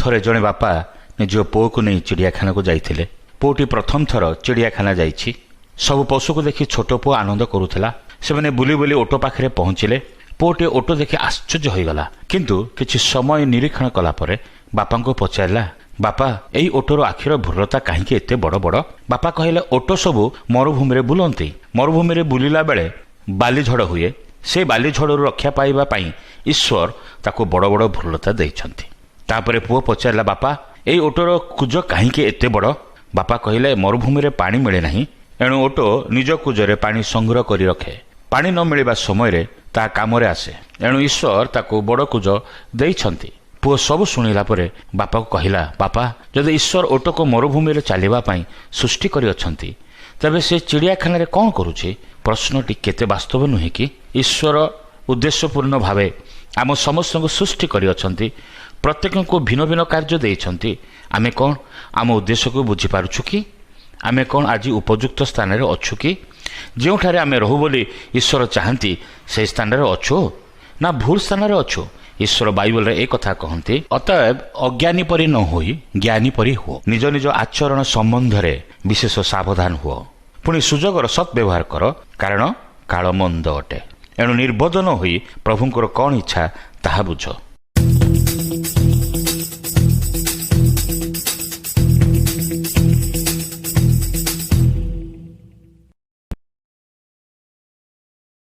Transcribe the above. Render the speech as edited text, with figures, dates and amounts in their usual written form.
ଥରେ ଜଣେ ବାପା ନିଜ ପୁଅକୁ ନେଇ ଚିଡ଼ିଆଖାନାକୁ ଯାଇଥିଲେ। ପୁଅଟି ପ୍ରଥମ ଥର ଚିଡ଼ିଆଖାନା ଯାଇଛି। ସବୁ ପଶୁକୁ ଦେଖି ଛୋଟ ପୁଅ ଆନନ୍ଦ କରୁଥିଲା। ସେମାନେ ବୁଲି ବୁଲି ଓଟ ପାଖରେ ପହଞ୍ଚିଲେ। ପୁଅଟି ଓଟ ଦେଖି ଆଶ୍ଚର୍ଯ୍ୟ ହୋଇଗଲା, କିନ୍ତୁ କିଛି ସମୟ ନିରୀକ୍ଷଣ କଲା ପରେ ବାପାଙ୍କୁ ପଚାରିଲା, "ବାପା, ଏଇ ଓଟର ଆଖିର ଭ୍ରୁଲତା କାହିଁକି ଏତେ ବଡ଼ ବଡ଼?" ବାପା କହିଲେ, "ଓଟ ସବୁ ମରୁଭୂମିରେ ବୁଲନ୍ତି। ମରୁଭୂମିରେ ବୁଲିଲା ବେଳେ ବାଲି ଝଡ଼ ହୁଏ। ସେ ବାଲି ଝଡ଼ରୁ ରକ୍ଷା ପାଇବା ପାଇଁ ଈଶ୍ୱର ତାକୁ ବଡ଼ ବଡ଼ ଭ୍ରୁଲତା ଦେଇଛନ୍ତି।" ତାପରେ ପୁଅ ପଚାରିଲା, "ବାପା, ଏଇ ଓଟର କୁଜ କାହିଁକି ଏତେ ବଡ଼?" ବାପା କହିଲେ, "ମରୁଭୂମିରେ ପାଣି ମିଳେ ନାହିଁ। ଏଣୁ ଓଟ ନିଜ କୁଜରେ ପାଣି ସଂଗ୍ରହ କରି ରଖେ। ପାଣି ନ ମିଳିବା ସମୟରେ ତାହା କାମରେ ଆସେ। ଏଣୁ ଈଶ୍ୱର ତାକୁ ବଡ଼ କୁଜ ଦେଇଛନ୍ତି।" ପୁଅ ସବୁ ଶୁଣିଲା ପରେ ବାପାକୁ କହିଲା, "ବାପା, ଯଦି ଈଶ୍ୱର ଓଟକୁ ମରୁଭୂମିରେ ଚାଲିବା ପାଇଁ ସୃଷ୍ଟି କରିଅଛନ୍ତି, ତେବେ ସେ ଚିଡ଼ିଆଖାନାରେ କ'ଣ କରୁଛି?" ପ୍ରଶ୍ନଟି କେତେ ବାସ୍ତବ ନୁହେଁ କି? ଈଶ୍ୱର ଉଦ୍ଦେଶ୍ୟପୂର୍ଣ୍ଣ ଭାବେ ଆମ ସମସ୍ତଙ୍କୁ ସୃଷ୍ଟି କରିଅଛନ୍ତି। ପ୍ରତ୍ୟେକଙ୍କୁ ଭିନ୍ନ ଭିନ୍ନ କାର୍ଯ୍ୟ ଦେଇଛନ୍ତି। ଆମେ କ'ଣ ଆମ ଉଦ୍ଦେଶ୍ୟକୁ ବୁଝିପାରୁଛୁ କି? ଆମେ କ'ଣ ଆଜି ଉପଯୁକ୍ତ ସ୍ଥାନରେ ଅଛୁ କି? ଯେଉଁଠାରେ ଆମେ ରହୁ ବୋଲି ଈଶ୍ୱର ଚାହାନ୍ତି, ସେହି ସ୍ଥାନରେ ଅଛୁ ନା ଭୁଲ ସ୍ଥାନରେ ଅଛୁ? ଈଶ୍ୱର ବାଇବଲରେ ଏ କଥା କହନ୍ତି, "ଅତଏବ ଅଜ୍ଞାନୀ ପରି ନ ହୋଇ ଜ୍ଞାନୀ ପରି ହୁଅ। ନିଜ ନିଜ ଆଚରଣ ସମ୍ବନ୍ଧରେ ବିଶେଷ ସାବଧାନ ହୁଅ। ପୁଣି ସୁଯୋଗର ସତ୍ ବ୍ୟବହାର କର, କାରଣ କାଳ ମନ୍ଦ ଅଟେ। ଏଣୁ ନିର୍ବୋଧ ନ ହୋଇ ପ୍ରଭୁଙ୍କର କ'ଣ ଇଚ୍ଛା, ତାହା ବୁଝ।"